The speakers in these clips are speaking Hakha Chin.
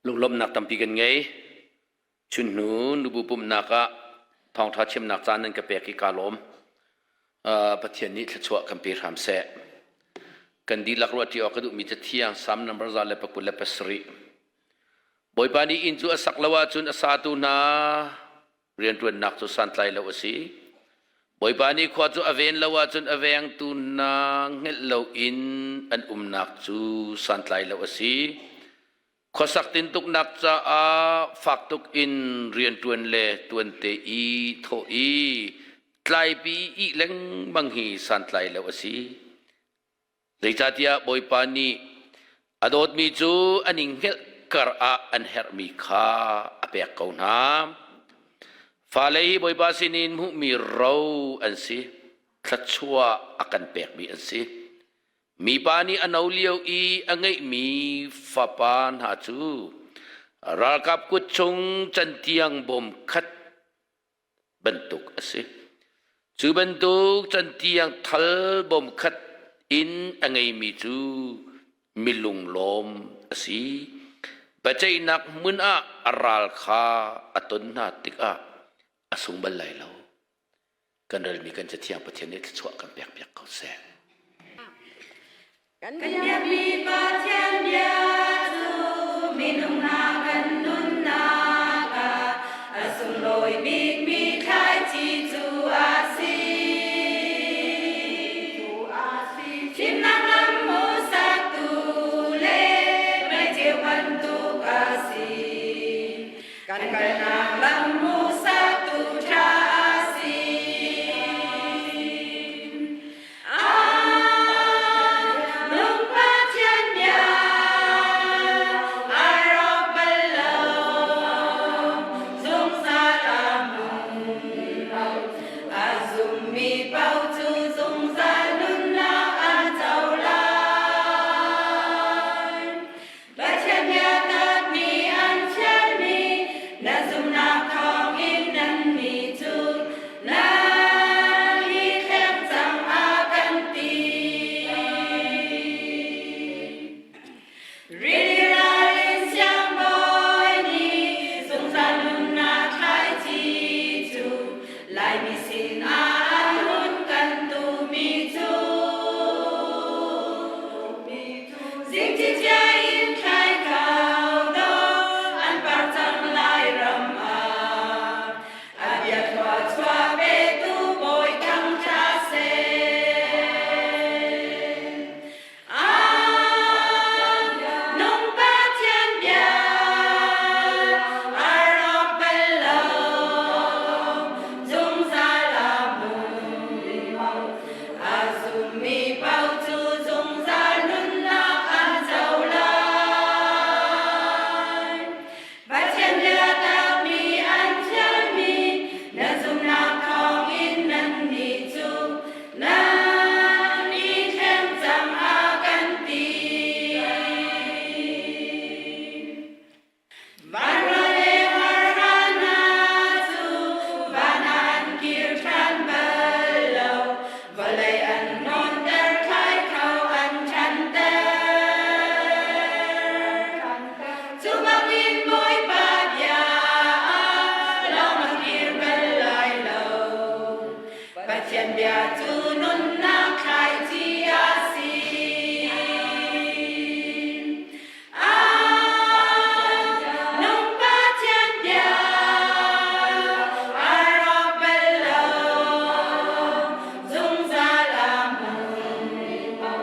Lunglawmhnak tampi kan ngei. Chunhnu nubu pumhnak ah thawngṭha chimnak caan nan ka pek i kaa lawm. Pathian nih thluachuah kan pe hram seh. Kan dihlak ruahṭi awk ka duhmi cathiang Salm number 127. Bawipa nih inn cu a sak lo ahcun a satu hna rianṭuannak cu santlai lo a si. Bawipa nih khua cu a ven lo ahcun a vengtu hna hngelh loin an umnak cu santlai lo a si. Khuasak tintuknak caah fak tuk in rianṭuan le tuante i thawh i tlaipi ih lengmang hi santlai lo a si. Zeicahtiah Bawipa nih a dawtmi cu an i hngelh kar ah an herhmi kha a pek ko hna. Fale hi Bawipa sinin hmuhmi ro an si, thluachuah a kan pekmi an si. Mipa nih a no lio i a ngeihmi fapa hna cu ralkap kut chung cantiang bawm khat bantuk a si. Cu bantuk cantiang thal bawm khat in a ngeimi cu milunglawm a si. Biaceihnak hmun ah a ral kha a ton hna tikah a sung bal lai lo. Kan relmi kan Cathiang Pathian nih thluachuah kan pekpiak ko seh. Kan biakmi Pathian bia cu minung hna kan nunnak ah a sunglawi bikmi thlaici cu a si. Fimnak lam hmuhsaktu le meiceu bantuk a si. Kan kalnak lam hmuhsaktu ṭha a si. Nung Pathian bia a rawk bal lo, zungzal a hmun. A zummi paoh cu zungzal nunnak an co lai. Pathian biatakmi an thialmi na zumhnak thawngin nannih cu nan i thleng cang a kan ti. Rili ral in siangbawi nih zungzal nunnak thlaici cu Laimi sinah an hun kan tumi cu. Zingcicia in thlai kau dawh an par cang Lairam ah. A bia thluachuah petu bawi thang hla seh. Ah, nung Pathian bia a rawk bal lo, zungzal a hmun. A zummi paoh cu zungzal nunnak an co lai. Pathian biatakmi an thialmi na zumhnak thawngin nannih cu nan i thleng cang a kan ti. Vanra le harha hna cu van ah an kir ṭhan bal lo, vawlei an hnawnter thlai kho an ṭhanter. Cu bangin Bawipa bia ah lawng a kir bal lai lo. Pathian bia cu nunnak thlaici a si. Nung Pathian bia a rawk bal lo, zungzal a hmun.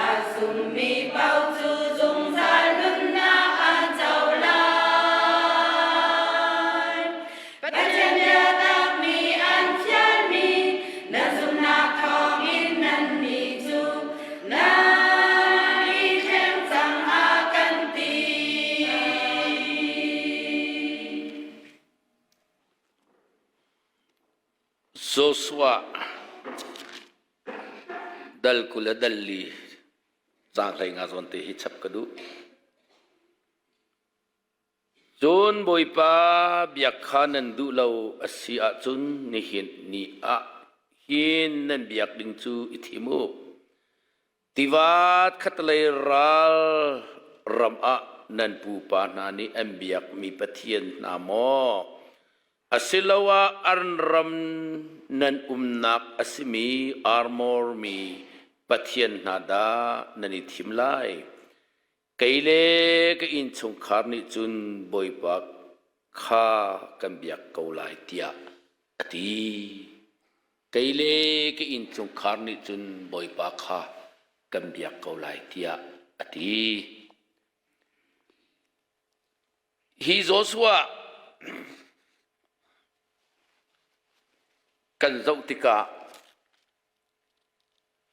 A zummi paoh cu zungzal nunnak an co lai. Pathian biatakmi an thialmi na zumhnak thawngin nannih cu nan i thleng cang a kan ti. Joshua dal 20 le dal li caang hlei nga zawn te hi chap ka duh. Cun Bawipa biak kha nan duh lo a si ahcun nihin ni ah hin nan biak ding cu i thim u. Tiva khattelei ral ram ah. nan pupa hna nih an biakmi pathian hna maw, asiloah an ram nan umnak a simi Armor mi pathian hna dah nan i thim lai? Kei le ka innchungkhar nih cun Bawipa kha kan biak ko lai tiah a ti. Kei le ka innchungkhar nih cun Bawipa kha kan biak ko lai tiah a ti. Hi Joshua kan zoh tikah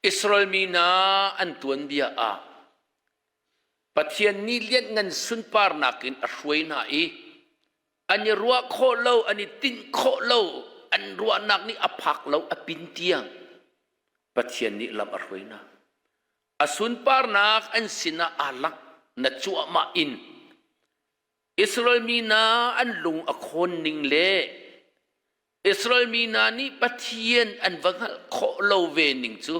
Israel mi hna an tuanbia ah Pathian nih lianhngan sunparnak in a hruai hna i an i ruah khawh lo, an i tinh khawh lo, an ruahnak nih a phak lo, a pin tiang Pathian nih lam a hruai hna. A sunparnak an sinah aa langh na cuahmah in Israel mi hna an lung a khawn ning le Israel mi hna nih Pathian an va hngalh khawh lo ve ning cu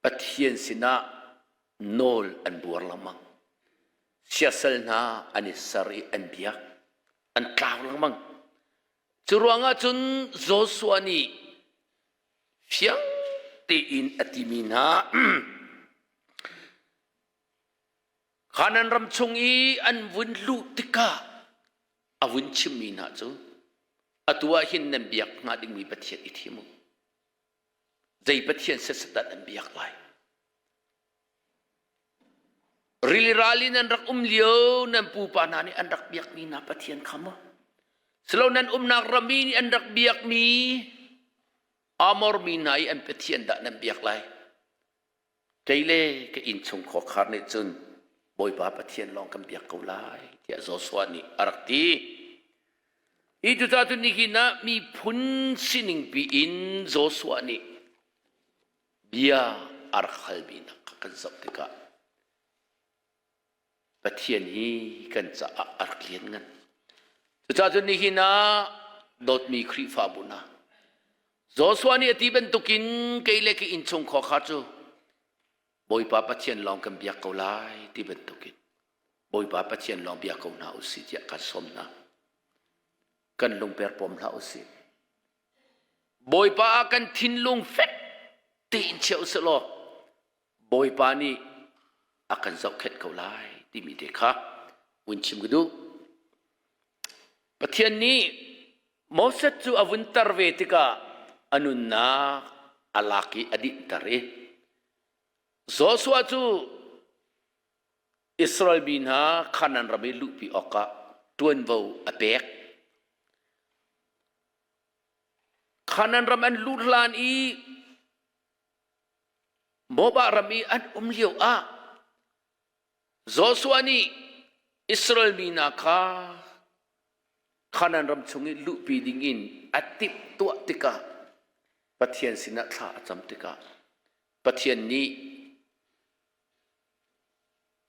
Pathian sinah nawl an buar lengmang. Siasal hna an i ser i an biak, an tlau lengmang. Cu ruangah cun Joshua nih fiang tein a timi hna Kanaan ram chung i an vun luh tikah a vun chimmi hna cu atu ah hin nan biak hnga dingmi Pathian i thim u. Zei Pathian setset dah nan biak lai? Rili ral in an rak um lio nan pupa hna nih an rak biakmi hna Pathian kha maw? Silo nan umnak ram i an rak biakmi Amor mi hna i an Pathian dah nan biak lai? Kei le ka innchung khuakhar nih cun Bawipa Pathian lawng kan biak ko lai tiah Joshua nih a rak ti. Hi cucaah cun nihin ah miphun sining pi in Joshua nih bia a rak halmi nak kha kan zoh tikah Pathian hi kan caah a rak lianngan. Cucaah cun nihin ah dawtmi Khrihfabu hna Joshua nih a ti bantukin kei le ka innchung khuakhar cu Bawipa Pathian lawng kan biak ko lai ti bantukin Bawipa Pathian lawng bia ko hna usih tiah kan sawm hna. Kan lungper pawm hlah usih. Bawipa ah kan thinlung fek tein chia usih law Bawipa nih a kan zohkhenh ko lai timi te kha vun chim ka duh. Pathian nih Moses cu a vun tar ve tikah a nunnak a lak i a dinhter i Joshua cu Israel mi hna Kanaan ram i luhpi awkah ṭuanvo a pek. Kanaan ram an luh hlan i Moab ram i an um lio ah Joshua nih Israel mi hna kha Kanaan ram chung i luhpi dingin a timhtuah tikah Pathian sinah thla a cam tikah Pathian nih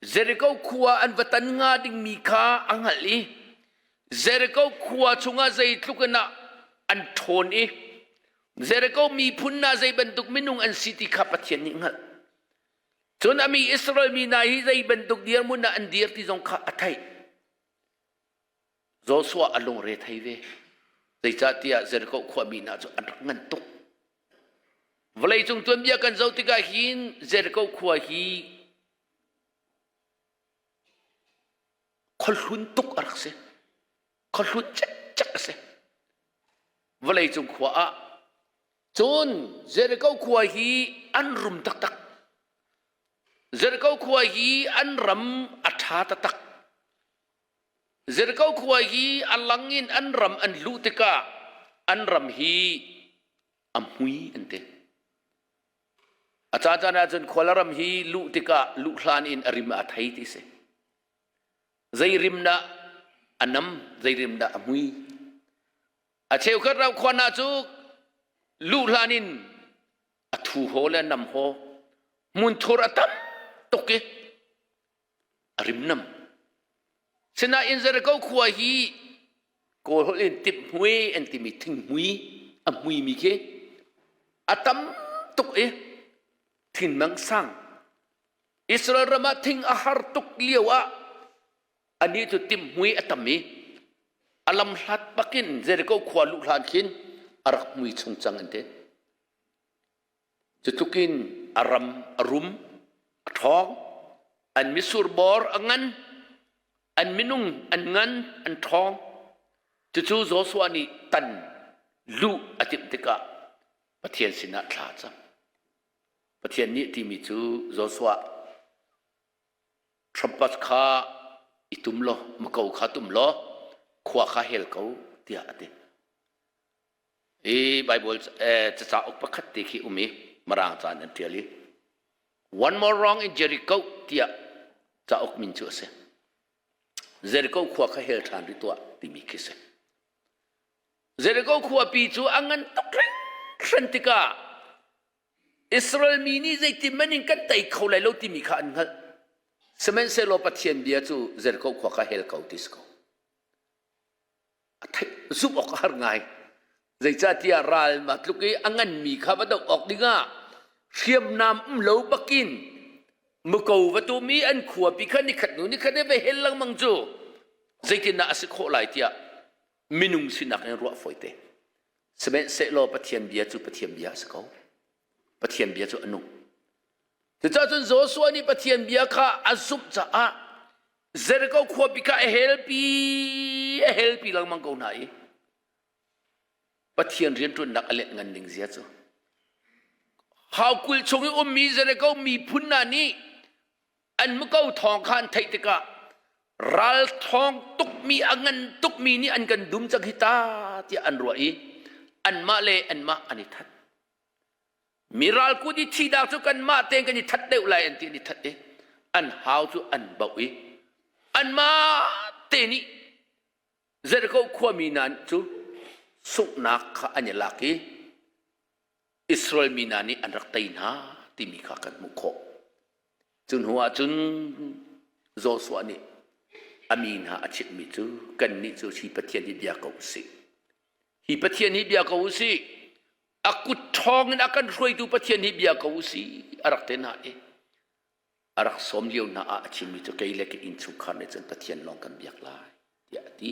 Jericho khua an va tan hnga dingmi kha a hngalh i Jericho khua chungah zeitluk in ah an ṭhawn i Jericho miphun hna zei bantuk minung an si ti kha Pathian nih hngalh. Cun a mi Israel mi hna hi zei bantuk dirhmun ah an dir ti zong kha a theih. Joshua a lungre thei ve. Zeicahtiah Jericho khuami hna cu an rak ngan tuk. Vawleicung tuanbia kan zoh tikah hin Jericho khua hi khuahlun tuk a rak si. Khuahlun cikcek a si. Vawleicung khua ah cun Jericho khua hi an rum taktak. Jericho khua hi an ram a ṭha taktak. Jericho khua hi a lang in an ram an luh tikah an ram hi a hmui an ti. A caan ahcun khual ram hi luh tikah luh hlan in a rim a thei ti si. Zei rim dah a nam, zei rim dah a hmui. A cheukhat ram khua hna cu luh hlan in a thu haw le nam haw hmunthur a tam tuk i a rimnam. Sinain Jericho khua hi Kawl holh in tiphmui an timi thinghmui a hmuimi khi a tam tuk i thinmang sang. Israel ram ah thing a har tuk lio ah anih cu timhmui a tam i a lam hlat bakin Jericho khua luh hlan khin a rak mui chung cang an ti. Cutluk in a ram a rum, a ṭhawng, an mitsur bor a ngan, an minung an ngan, an ṭhawng. Cucu Joshua nih tan luh a timh tikah Pathian sinah thla a cam. Pathian nih timi cu Joshua trumpet kha i tum law mako kha tum law khua kha hel ko tiah a ti. I Bible cacauk pakhat te khi um i Mirang ca in an ṭial i One more wrong in Jericho tiah cauk min cu a si. Jericho khua kha hel ṭhan rih tuah timi khi si. Jericho khuapi cu a ngan tuk hringhran tikah Israel mi nih zeitin man in kan tei kho lai lo timi kha an hngalh. Sihmanhsehlaw Pathian bia cu Jericho khua kha hel ko ti si ko. A theih zumh awk a har ngai. Zeicahtiah ral ma tluk i a nganmi kha va doh awk dingah hriamnam um lo bakin muko va tum i an khuapi kha nikhat hnu nikhat i va hel lengmang cu zeitindah a si khawh lai tiah minung sinak in ruah fawite. Sihmanhsehlaw Pathian bia cu Pathian bia a si ko. Pathian bia cu a nung. Cucaah cun Joshua nih Pathian bia kha a zumh caah Jericho khuapi kha a helpi a helpi lengmang ko hna i Pathian rianṭuannak a let ngan ning zia cu haukul chung i ummi Jericho miphun hna nih an muko thawng kha an theih tikah ral thawng tukmi a ngan tukmi nih an kan dum cang hi ta tiah an ruah i anmah le anmah an i that. Mi ralkut i thihnak cu kanmah tein kan i that deuh lai an ti an i that i an hau cu an bauh i anmah te nih Jericho khuami hna cu sunghnak kha an i lak i Israel mi hna nih an rak tei hna timi kha kan hmuh khawh. Cu hnu ah cun Joshua nih a mi hna a chimhmi cu kannih cu hi Pathian hi bia ko u sih. Hi Pathian hi bia ko u sih. A kut ṭhawng in a kan hruaitu Pathian hi bia ko u sih a rak ti hna i a rak sawm lio hna ah a chimmi cu kei le ka innchungkhar nih cun Pathian lawng kan biak lai tiah a ti.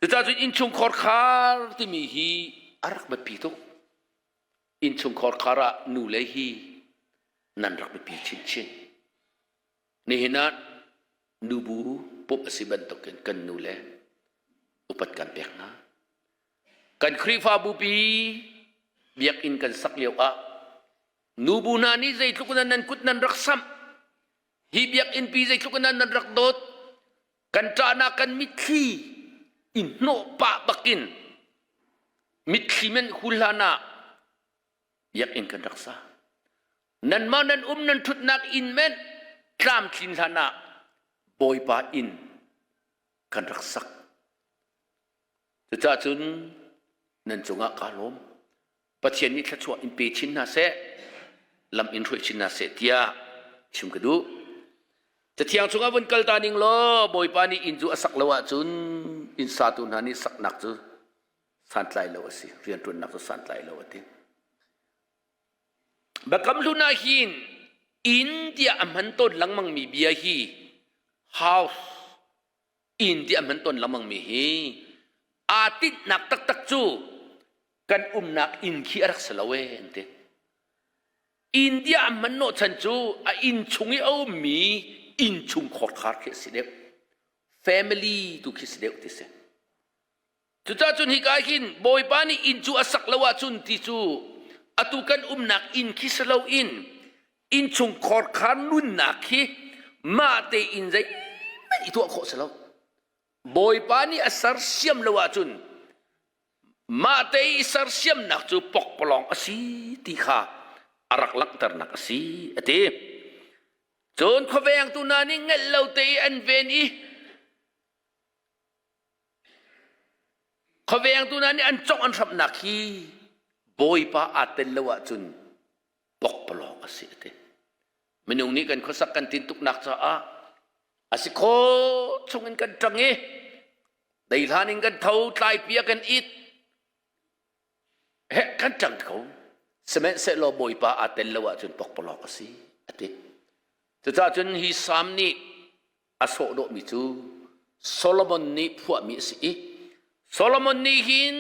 Cucaah cun innchungkhar khar timi hi a rak biapi tuk. Innchungkhar khar ah nu le hi nan rak biapi chinchin. Nihin ah nubu pumh a si bantukin kan nu le upat kan pek hna. Kan Khrihfabu pi biakinn kan sak lio ah nubu hna nih zeitluk in nan kut nan rak samh hi biakinn pi zeitluk in nan rak dawt kan ṭahnak kan mitthli i hnawh pah bakin mitthli men hul hlan ah biakinn kan rak sa nanmah nan um nan ṭhutnak inn men tlamtlin hlan ah Bawipa inn kan rak sak Cucaah cun nan cungah kaa lawm. Pathian nih thluachuah in pe chin hna seh, lam in hruai chin hna seh tiah chim ka duh. Cathiang chungah vun kal ta ning law Bawipa nih inn cu a sak lo ahcun inn satu hna nih saknak cu santlai lo a si, rianṭuannak cu santlai lo a ti. Biakam hlun ah hin inn tiah a hman tawn lengmangmi bia hi house inn ti a hman tawn lengmangmi hi aa tinhnak taktak cu kan umnak inn khi a rak si lo ee an ti. India a hman hnawhchan cu a inn chung i a ummi inn chung khorkhar khi a si deuh. Family tu khi si deuh ti si. Cucaah cun hika hin Bawipa nih inn cu a sak lo ahcun ti cu atu kan umnak inn khi si loin innchung khorkhar nunnak hi mah tein zeihmanh i tuah khawh si lo. Bawipa nih a sersiam lo ahcun mah te i sersiamnak cu pokpalawng a si ti kha a rak langhternak a si a ti. Cun khuavengtu hna nih ngelh lo te i an ven i khuavengtu hna nih an congh an hramhnak hi Bawipa aa tel lo ahcun pokpalawng a si a ti. Minung nih kan khuasak kan tintuknak caah a si khawh chung in kan ṭang i deihlan in kan tho tlaipi ah kan it he kan ṭang ko. Sihmanhsehlaw Bawipa aa tel lo ahcun pokpalawng a si. a ti. Cucaah cun hi salm nih a sawh dawhmi cu Solomon nih phuahmi a si i Solomon nih hin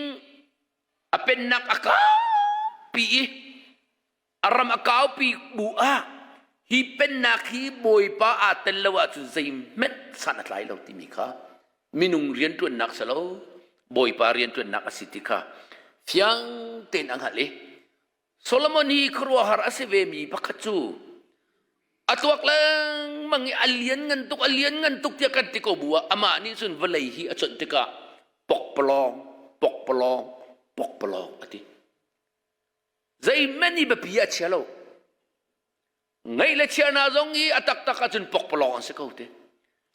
a pennak a kaupi i a ram a kaupi bu ah hi pennak hi Bawipa aa tel lo ahcun zeihmanh san a tlai lo timi kha minung rianṭuannak si lo Bawipa rianṭuannak a si ti kha fiang tein a hngalh i Solomon hi khuaruahhar a si vemi pakhat cu a tuak lengmang i a lian ngan tuk a lian ngan tuk tiah kan ti ko bu ah amah nih cun vawlei hi a cuanh tikah pokpalawng pokpalawng pokpalawng a ti. Zeihmanh i biapi a chia lo. Ngeih le chia hna zong hi a taktak ahcun pokpalawng an si ko te.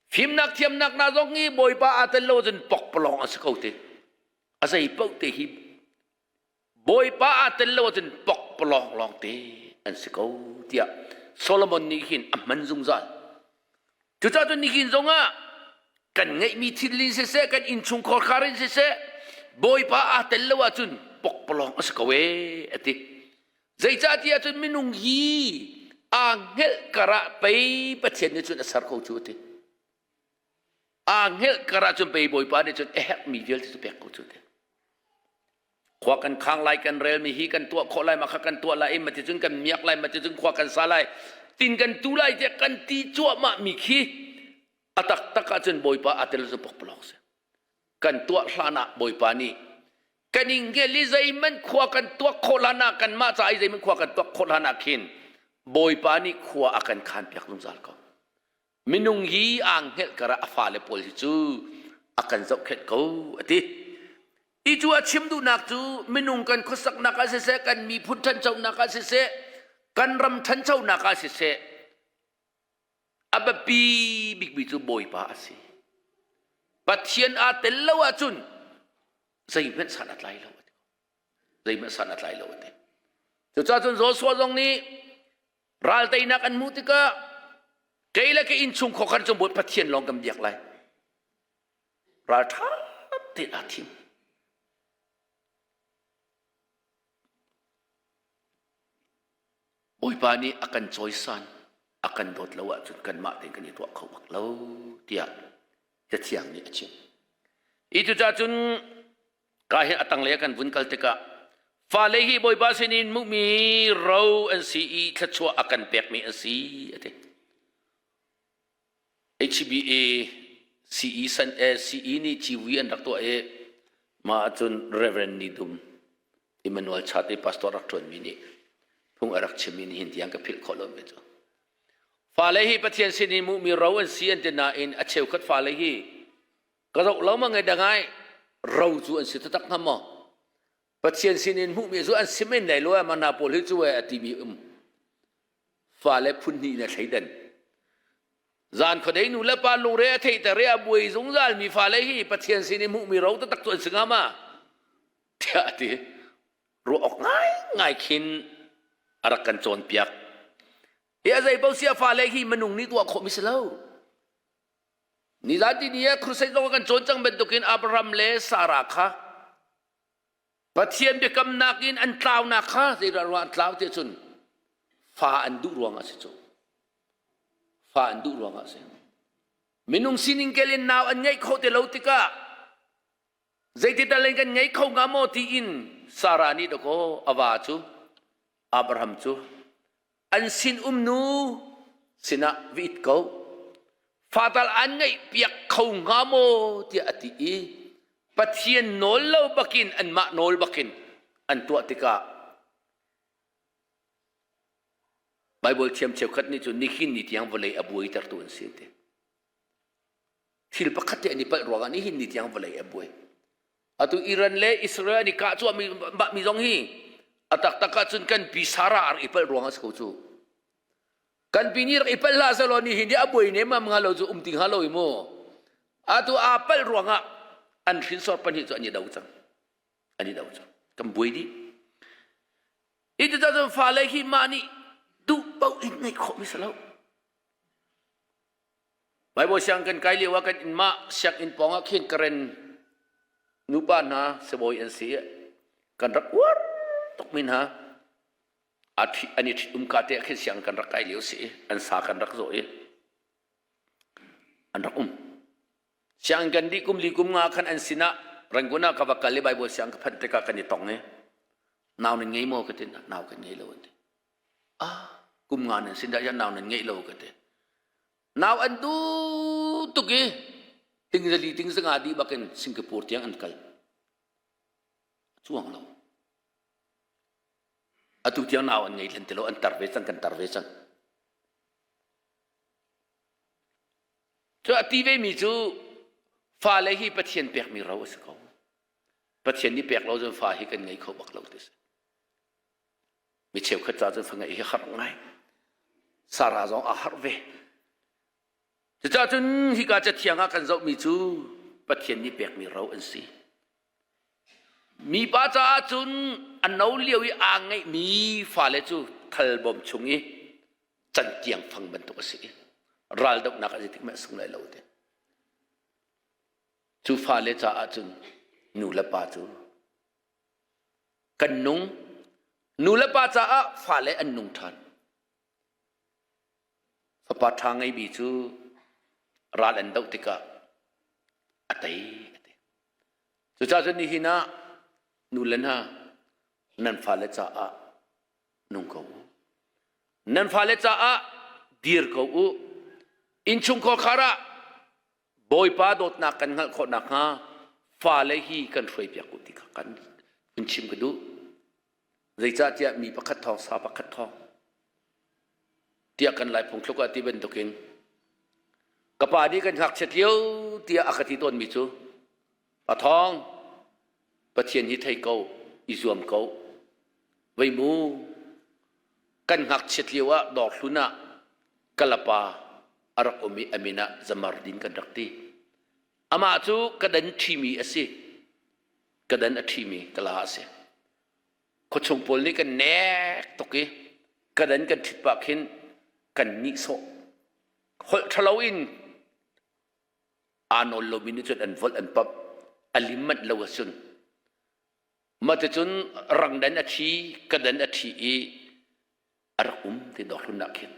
Fimnak thiamnak hna zong hi Bawipa aa tel lo ahcun pokpalawng an si ko te. A zei paoh te hi Bawipa aa tel lo ahcun pokpalawng lawngte an si ko tiah Solomon nih hin a hman zungzal. Cucaah cun nihin zongah kan ngeihmi thil in siseh, kan innchungkhar khar in siseh, Bawipa aa tel lo ahcun pokpalawng a si ko ee a ti. Zeicahtiah cun minung hi aa hngelh karah pei Pathian nih cun a ser ko cu a ti. Aa hngelh karah cun pei Bawipa nih cun a herhmi vialte cu pek ko cu a ti. Khua kan khang lai kan relmi hi kan tuah khawh lai ma kha kan tuah lai i mati cun kan miak lai mati cun khua kan sa lai tin kan tu lai tiah kan ti cuahmah mi khi a taktak ahcun Bawipa aa tel cu pokpalawk si. Kan tuah hlan ah Bawipa nih kan i ngel i zeihmanh khua kan tuak khawh hlan ah kanmah ca i zeihmanh khua kan tuak khawh hlan ah khin Bawipa nih khua a kan khan piak zungzal ko. Minung hi aa hngelh karah a fale pawl hi cu a kan zohkhenh ko a ti. Hi cu a chim duhnak cu minung kan khuasaknak ah siseh, kan miphun ṭhanchonak ah siseh, kan ram ṭhanchonak ah siseh, a biapi bikmi cu Bawipa a si. Pathian aa tel lo ahcun zeihmanh san a tlai lo a ti. Zeihmanh san a tlai lo a ti. Cucaah cun Joshua zong nih Ral teinak an hmuh tikah kei le ka innchung khuakhan cu Bawi Pathian lawng kan biak lai. Ral ṭha tein aa thim. Bawipa nih a kan cawisan, a kan dawt lo ahcun kanmah tein kan i tuah kho bak lo tiah Cathiang nih a chim. Hi cucaah cun Ka hi a tanglei kan vun kal tikah fale hi Bawipa sinin hmuhmi ro an si i thluachuah a kan pekmi an si a ti. HBA CE san eh, CE nih civui an rak tuah i mah ahcun Reverend Ni Dum Emmanuel Chat i pastor rak ṭuanmi nih phung a rak chimmi nihin tiang ka philh khawh lomi cu. Fale hi Pathian sin i hmuhmi ro an si an ti nain a cheukhat fale hi Ka zoh lo ma ngai dangai ro cu an si taktak hnga maw? Pathian sinin hmuhmi cu an si men lai lo ma hna pawl hi cu a timi um. Fale phun hnih na thleidan. Zan khuadei nu le pa lungre a theihter i a buai zungzal mi fale hi Pathian sin i hmuhmi ro taktak cu an si hnga ma? Tiah a ti. Ruah awk ngaingai khin a rak kan cawnpiak. Hi a zei paoh sia fale hi minung nih tuah khawhmi si lo. Nizan ni ah crusade zong kan cawn cang bantukin Abraham le Sarah kha Pathian biakamnak in an tlaunak kha zeidah ruang an tlau ti cun fa an duh ruangah si cu. Fa an duh ruangah si. Minung sining kel in nau an ngeih kho te lo tikah zeitital in kan ngei kho hnga maw tiin Sarah nih dakaw a va cu Abraham cu an sin um nu sinah va it ko fatal an ngeih piak kho hnga maw tiah a ti i Pathian nawl lo bakin anmah nawl bakin an tuah tikah Bible thiam cheukhat nih cun nihin ni tiang vawlei a buaitertu an si ti thil pakhat te an i palh ruangah nihin ni tiang vawlei a buai Atu Iran le Israel an i kah cuahmah mi zong hi a taktak ahcun kan pi Sarah a rak i palh ruangah a si ko cu. Kan pi nih rak i palh hlah selaw nihin hi a buai nemam hnga lo cu um ti hnga lo i mu. Atu aa palh ruangah an hrinsor pahnih cu an i do cang. An i do cang. Kan buai dih. Hi cucun fale hi mah nih duh paoh in ngeih khawhmi si lo. Bible siang kan kai lio ah kan inn mah sianginn pawng ah khin Karen nupa hna sibawi an si kan rak uar tuk mi hna. An i ṭhit umka te ah khin siang kan rak kai lio si i an sa kan rak zawh i an rak um. Sianginn kan dih kum li kum nga khan an sinah Rangoon ah ka va kal i Bible siang ka phanh tikah kan i tong i nau nan ngei maw ka ti nau kan ngei lo an ti. Ah kum nga nan sin dah nau nan ngeih lo ka ti. Nau an duh tuk i tingzali tingzanga dih bakin Singapore tiang an kal. Cuang lo. Atu tiang nau an ngei len ti lo an tar ve cang kan tar ve cang. Cu a ti vemi cu fale hi Pathian pekmi ro a si ko. Pathian nih pek lo cun fa hi kan ngei kho bak lo ti si. Mi cheukhat ca cun fa ngeih hi har ngai. Sarah zong a harh ve. Cucaah cun hika cathiang ah kan zohmi cu Pathian nih pekmi ro an si. Mipa caah cun a no lio i aa ngeihmi fale cu thalbawm chung i cantiang fang bantuk a si i raldohnak a zeitik hmanh a sung lai lo ti. Cu fale caah cun nu le pa cu kan nung. Nu le pa caah fale an nung ṭhan. Fapa ṭha ngeimi cu ral an doh tikah a tei a ti. Cucaah cun nihin ah nu le hna nan fale caah nung ko u. Nan fale caah dir ko u. Innchungkhar khar ah Bawipa dawtnak kan hngalh khawh nakhnga fale hi kan hruaipiak u ti kha kan hun chim ka duh. Zeicahtiah mi pakhat thawng sa pakhat thawng tiah kan Lai phungthluk ah ti bantukin ka pa nih kan ngakchiat lio tiah a ka ti tawnmi cu a thawng Pathian hi thei ko i zuam ko vei mu kan ngakchiat lio ah dawrhlun ah kalapa a rak um i a min ah Zamardin kan rak ti amah cu ka dan ṭhimi a si ka dan a ṭhimi kala a si khuachung pawl nih kan nek tuk i ka dan kan ṭhit pah khin kan nihsawh holh ṭhalo in aa nawl lomi nih cun an volh an pamh a lim manh lo ahcun mah ticun rangdan a ṭhi kadan a ṭhi i a rak um ti dawrhlun ah khin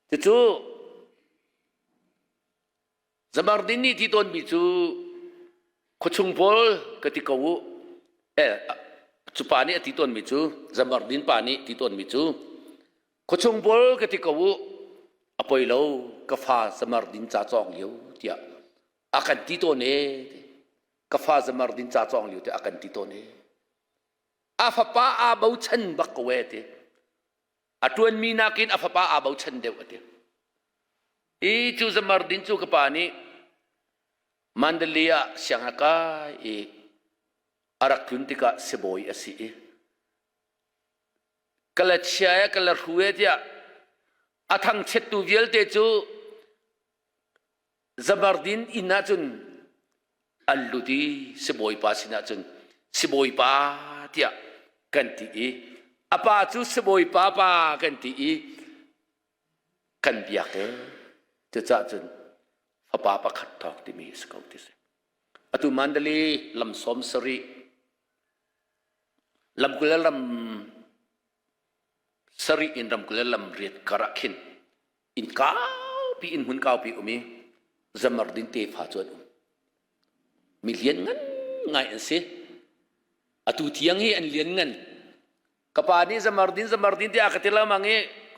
cucu Zamardin nih ti tawnmi cu khuachung pawl ka ti ko u eh cu pa nih a ti tawnmi cu Zamardin pa nih ti tawnmi cu Khuachung pawl ka ti ko u, a poi lo, ka fa zamar din ca cawng lio tiah a kan ti tawn e. Ka fa zamar din ca cawng lio tiah a kan ti tawn e. A fapa aa bochan bak ko e ti. A ṭuanmi nakin a fapa aa bochan deuh a ti. I cu zamar din cu ka pa nih Mandalay ah siang a kai i a rak tlun tikah sibawi a si i ka la chia e ka la hru e tiah a thangchiattu vialte cu zamardin inn ah cun an lut i sibawipa sinah cun sibawipa tiah kan ti i a pa cu sibawipa pa kan ti i kan biak e cucaah cun fapa pakhat thawk timi a si ko ti si atu Mandalay lam sawm sarih Lamkul le lam sarih in ramkul le lam riat kar ah khin inn kaupi inn hmun kaupi um i zamardin tefa cu an um. Mi lian ngan ngai an si. Atu tiang hi an lian ngan. Ka pa nih zamardin zamardin tiah a ka ti lengmang i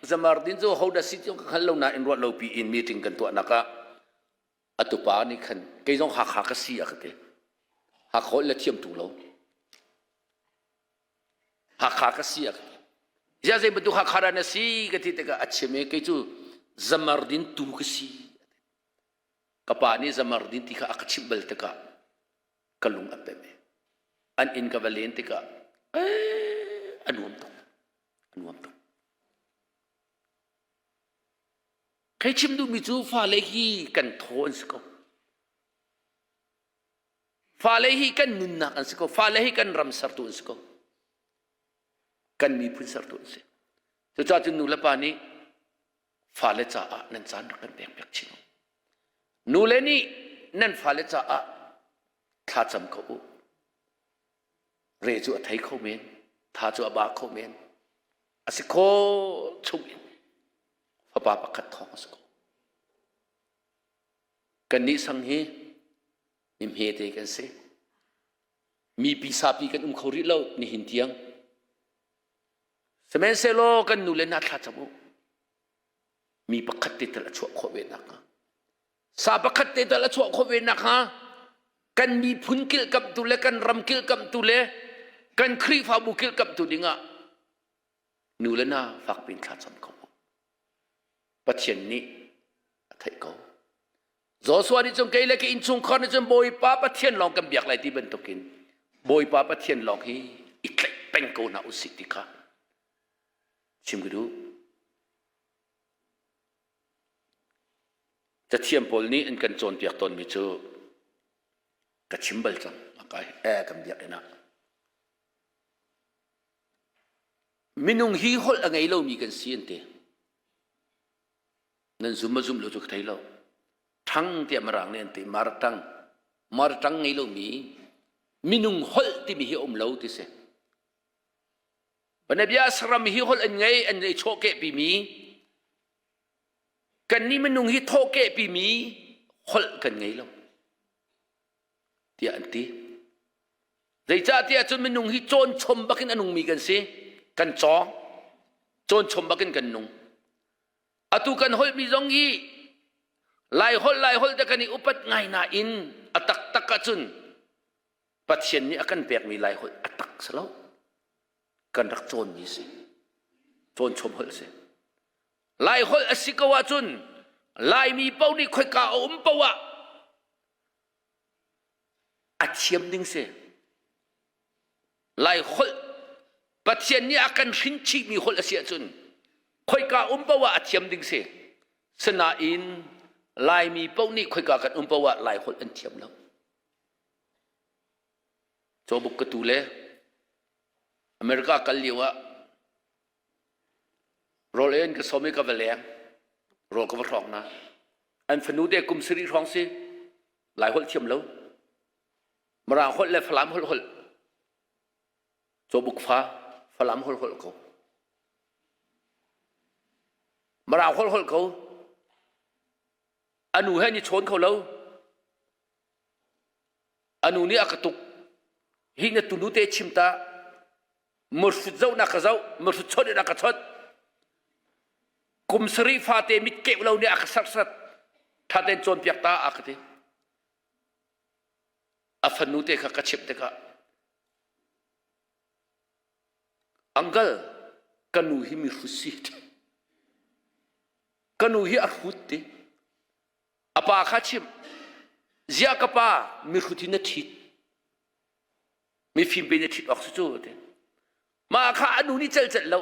zamardin cu hodah si ti ka hngal lo nain ruah lo pi in meeting kan tuahnak ah atu pa nih khan kei zong Hakha ka si a ka ti. Hakha holh le thiam ṭung lo. Hakha ka si a ka ti. Ziah zei bantuk Hakha dah na si ka ti tikah a chim i kei cu Zamardin tu ka si. Ka pa nih Zamardin ti kha a ka chimh bal tikah ka lung a pem i an inn ka va len tikah eh, a nuam tuk. A nuam tuk. Kei chim duhmi cu fale hi kan thaw an si ko. Fale hi kan nunnak an si ko. Fale hi kan ram sertu an si ko. Kan miphun sertu an si. Cucaah cun nu le pa nih fale caah nan caan rak kan pek piak chin. Nu le nih nan fale caah thlacam ko u. Re cu a thei kho men, tha cu a ba kho men. A si khawh chung in fapa pakhat thawng a si ko. Kannih sang hi mi hmete kan si. Mipi sapi kan um kho rih lo nihin tiang. Sihmanhsehlaw kan nu le hna thla cam u. Mi pakhat te tal a chuah khawh ve nakhnga. Sa pakhat te tal a chuah khawh ve nakhnga kan miphun kilhkamhtu le kan ram kilhkamhtu le kan Khrihfabu kilhkamhtu dingah nu le na fakpi in thla cam ko u. Pathian nih a theih ko. Joshua nih cun kei le ka innchungkhar nih cun Bawipa Pathian lawng kan biak lai ti bantukin Bawipa Pathian lawng hi i tlaih peng ko hna usih ti kha chim ka duh. Cathiam pawl nih an kan cawnpiak tawnmi cu ka chim bal cang akai eh kan biakinn ah minung hi holh a ngei lomi kan si an ti. Nan zum a zum lo cu ka thei lo. Ṭhang tiah Mirang nih an ti. Marṭang. Marṭang ngei lomi minung holh timi hi a um lo ti si. Banabia saram hi holh an ngei an i chawhkehpimi kannih minung hi thawhkehpimi holh kan ngei lo tiah an ti. Zeicahtiah cun minung hi cawnchom bakin a nungmi kan si. Kan cawng. Cawnchom bakin kan nung. Atu kan holhmi zong hi Lai holh Lai holh te kan i upat ngai nain a taktak ahcun Pathian nih a kan pekmi Lai holh a tak si lo. Kan rak cawnmi si. Cawnchom holh si. Lai holh a si ko ahcun Laimi paoh nih khoika a um paoh ah a thiam ding si. Lai holh Pathian nih a kan hrin chihmi holh a si ahcun khoika um paoh ah a thiam ding si. Sinain Laimi paoh nih khoika kan um paoh ah Lai holh an thiam lo. Cawbuk ka tu le America kal lio ah rawl ei an ka sawm i ka va leng. Rawl ka va hrawk na. An fanu te kum sarih hrawng si. Lai holh thiam lo. Mirang holh le Falam holh holh. Cawbuk fa Falam holh holh ko. Mirang holh holh ko. Anu he ni chawn kho lo. Anu nih a ka tuk. Hi na tunu te chim ta. Murfut zoh na ka zoh, murfut chawt na ka chawt. Kum sarih fate mit keuh lo nih a ka serhsat. Tha tein cawnpiak ta a ka ti. A fanu te kha ka chimh tikah Uncle, ka nu hi mi hrut si. Ka nu hi a hrut ti. A pa kha chimh. Ziah ka pa mi hrut hi na ṭhit. Mifim pe na ṭhit awk si cu ti. Mah kha a nu nih celh celh lo.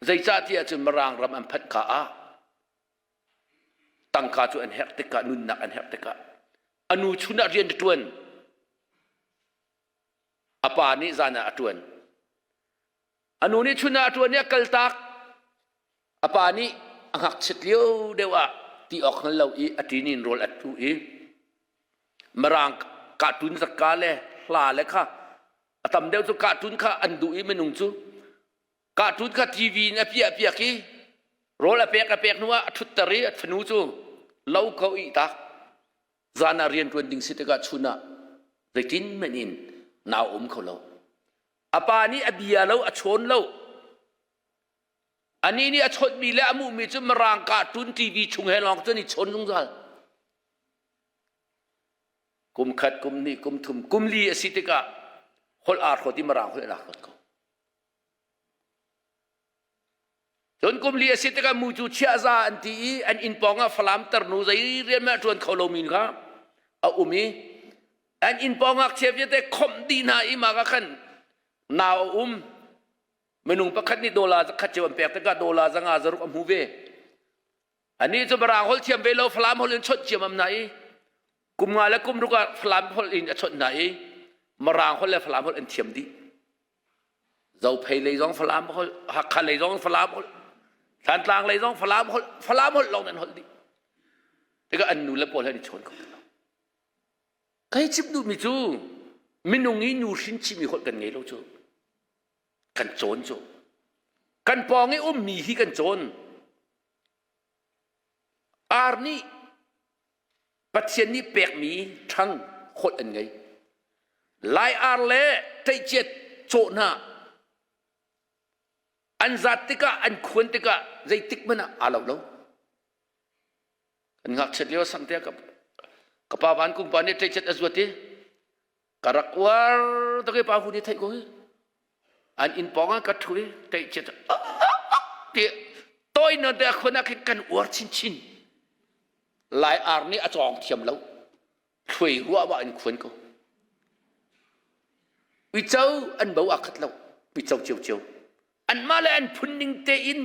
Zeicah ti ahcun Mirang ram an phanh ka ah tangka cu an herh tikah nunnak an herh tikah a nu chun ah rian a ṭuan. A pa nih zan ah a ṭuan. A nu nih chun ah a ṭuan i a kaltak. A pa nih a ngakchiat lio deuh ah ti awk hngal lo i a ṭin in rawl a tu i Mirang cartoon zakka le hla le kha a tam deuh cu cartoon kha an duh i minung cu cartoon kha TV in a piah piak i rawl a pek a pek hnu ah a ṭhutter i a fanu cu lo ko ih tak zan ah rian ṭuan ding si tikah chun ah zeitin men in nau um kho lo a pa nih a bia lo a chawn lo Anih nih a chawnhmi le a hmuhmi cu Mirang cartoon TV chung he lawng cun i chawn zungzal. Kum khat, kum hnih, kum thum, kum li a si tikah holh aa hrawt i Mirang holh in aa hrawt ko. Cun kum li a si tikah mucu chiahza an ti i an inn pawng ah Falam tarnu zei rian mah ṭuan kho lomi kha a um i an inn pawng ngakchia vialte khomh dih hna i mah ka khan nau a um Minung pakhat nih dollar zakhat cio an pek tikah dollar zanga zaruk a hmu ve. Anih cu Mirang holh thiam ve lo Falam holh in chawnh ciamam hna i kum nga le kum ruk ah Falam holh in a chawnh hna i Mirang holh le Falam holh an thiam dih. Zophei lei zong Falam holh, Hakha lei zong Falam holh, Thantlang lei zong Falam holh, Falam holh lawng an holh dih. Tikah an nu le pawl he an i chawn kho ti lo. Kai chim duhmi cu minung i nu hrin chihmi holh kan ngei lo cu. Kan cawn cu. Kan pawng i ummi hi kan cawn. Ar nih Pathian nih pekmi ṭhang holh an ngei. Lai ar le ṭeihciat cawh hna an zat tikah an khuan tikah zeitik hmanh ah aa lo lo. Kan ngakchiat lio sang te ka ka pa van kung pa nih ṭeihciat a zuat i ka rak uar tuk i pa hu nih theih ko hi an inn pawng ah ka ṭhu i ṭeihciat ti toi non te a khuan ah khin kan uar chinchin. Lai ar nih a cawng thiam lo. Thluai ruah in khuan ko. Uico an bo aa khat lo. Uico ciocio. Anmah le an phun ning tein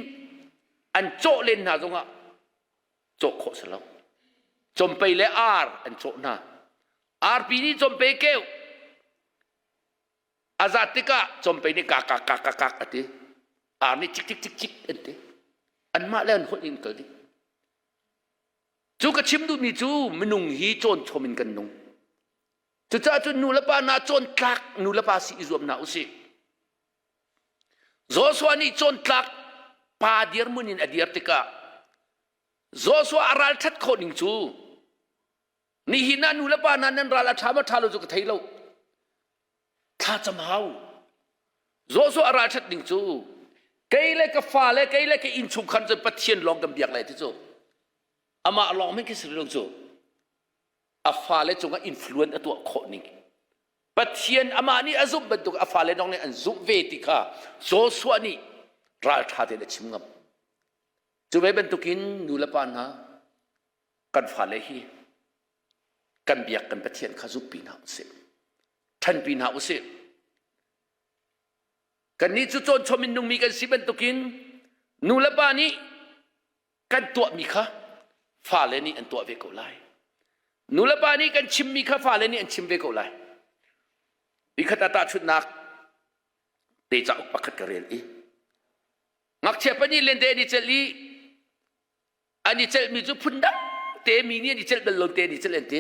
an cawh len hna zongah cawh khawh si lo. Compei le ar an cawh hna. Arpi nih compei keuh. A zat tikah compei nih kak kak kak kak kak a ti. Ar nih cik cik cik cik an ti. Anmah le an holh in kal dih. Cu ka chim duhmi cu minung hi cawn chom in kan nung. Cucaah cun nu le pa hna cawn tlak nu le pa si i zuam hna usih. Joshua nih cawn tlak pa dirhmun in a dir tikah Joshua a ralṭhat khawh ning cu nihin ah nu le pa hna nan ral a ṭha ma ṭha lo cu ka thei lo. Thlacam hau. Joshua a ralṭhat ning cu kei le ka fa le kei le ka innchungkhar cu Pathian lawng kan biak lai ti cu amah lawng men khi si lo cu a fale cungah influence a tuah khawh ning Pathian amah nih a zumh bantuk a fale dong nih an zumh ve ti kha Joshua nih ralṭha tein a chim ngam. Cu ve bantukin nu le pa hna kan fale hi kan biak kan Pathian kha zumhpi hna usih. Ṭhanpi hna usih. Kannih cu cawnchom in nungmi kan si bantukin nu le pa nih kan tuahmi kha fale nih an tuah ve ko lai. Nu le pa nih kan chimmi kha fale nih an chim ve ko lai. Nikhat ah tahchunhnak te cauk pakhat ka rel i ngakchia pahnih lente an i celh i an i celhmi cu phundang te mi nih an i celh bal lo te an i celh an ti.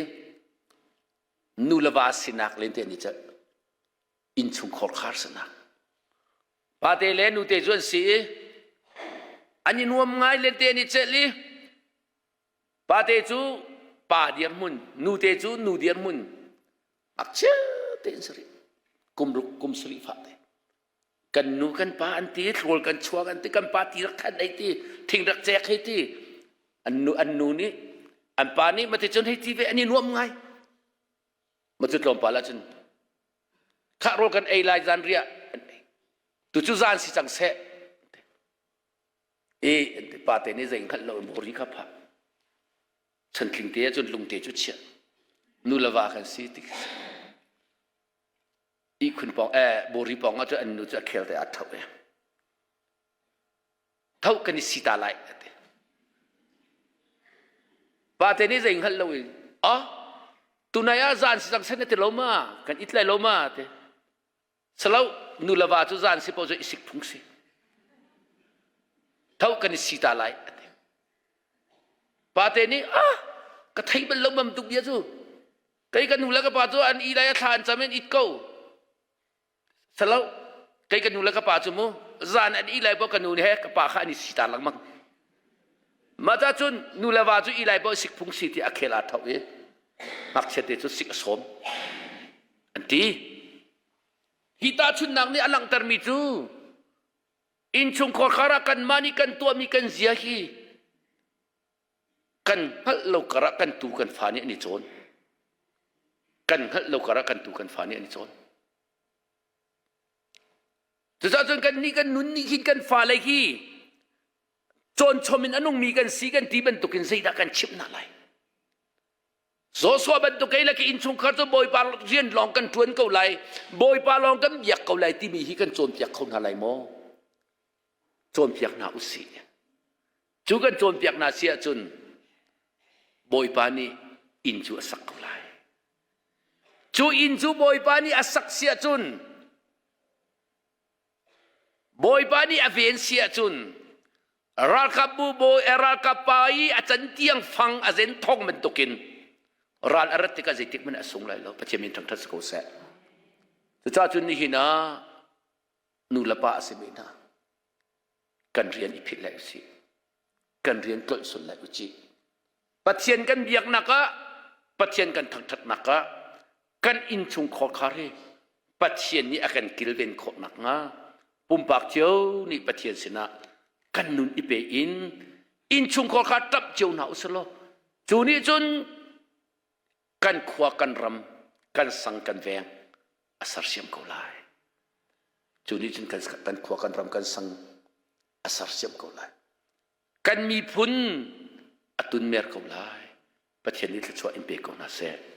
Nu le va sinak lente an i celh. Innchungkhar khar sinak. Pate le nute cu an si i an i nuam ngai lente an i celh i pate cu pa dirhmun nute cu nu dirhmun ngakchia tein si rih kum ruk kum sarih fa te kan nu kan pa an ti thlawl kan chuak an ti kan pa ti rak than ei ti thing rak cek hei ti an nu an nu nih an pa nih mati cun hei ti ve an i nuam ngai ma cu tlawmpal ah cun Khah rawl kan ei lai zan riah an ei. Tu cu zan si cang seh. E an ti pa te nih zei hngalh lo in bori kha phah. Chantling te ahcun lungte cu chiah. Nu le va kan si ti ihkhun pawng eh bori pawng ah cun an nu cu a khel te a tho e. Tho kan i si ta lai a ti. Pa te nih zei hngalh lo in ah tunai ah zan si cang sen na ti lo ma kan it lai lo ma ti. Salo nu le va cu zan si paoh cu i sik phung si. Tho kan i si ta lai a ti. Pa te nih ah ka thei bal lo mam tuk bia cu. Kei ka nu le ka pa cu an i lai a thla an cam in it ko. Salo, kei ka nu le ka pa cu mu zan an ih lai paoh ka nu he ka pa kha an i sitar lengmang. Mah ca cun nu le va cu ih lai paoh sik phung si ti a khel aa tho i ngakchia te cu sik a sawm an ti. Hi tahchunhnak nih a langhtermi cu innchungkhar khar ah kanmah nih kan tuahmi kan zia hi kan hngalh lo karah kan tu kan fa nih an i cawn. Kan hngalh lo karah kan tu kan fa nih an i cawn. Cucaah cun kan nih kan nun nih hin kan fale hi cawnchom in a nungmi kan si kan ti bantukin zeidah kan chimh hna lai. Joshua bantuk kei le ka innchungkhar cu Bawipa rian lawng kan ṭuan ko lai, Bawipa lawng kan biak ko lai timi hi kan cawnpiak kho hna lai maw? Cawnpiak hna usih. Cu kan cawnpiak hna si ahcun Bawipa nih inn cu a sak ko lai. Cu inn cu Bawipa nih a sak si ahcun Bawipa nih a ven si ahcun ralkapbu bawi eh, ralkap pa i a can tiang fang a zen thong bantukin ral a rat tikah zeitik hmanh a sung lai lo Pathian min thangṭhat si ko seh cucaah cun nihin ah nu le pa a simi hna. Kan rian i philh lai usih. Kan rian tlolh sul lai ucih. Pathian kan biaknak ah, Pathian kan thangṭhatnak ah, kan innchungkhar khar hi Pathian nih a kan kilven khawh nakhnga pumpak cio nih Pathian sinah kan nun i pe in innchungkhar kha ṭap cio hna usih law cu nih cun kan khua kan ram kan sang kan veng a sersiam ko lai. Cu nih cun kan, kan khua kan ram kan sang a sersiam ko lai. Kan miphun a tunmer ko lai. Pathian nih thluachuah in pe ko hna seh.